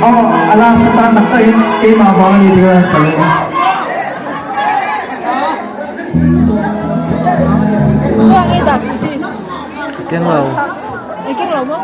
Aw, a last atan tak takin keimah vang a ni tih ka rawn sawi a. Keng lo. Keng lo maw?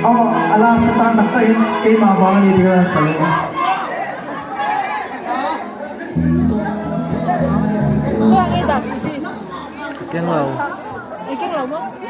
Aw, a last atan tak takin keimah vang a ni tih ka rawn sawi a. Keng lo. Keng lo maw?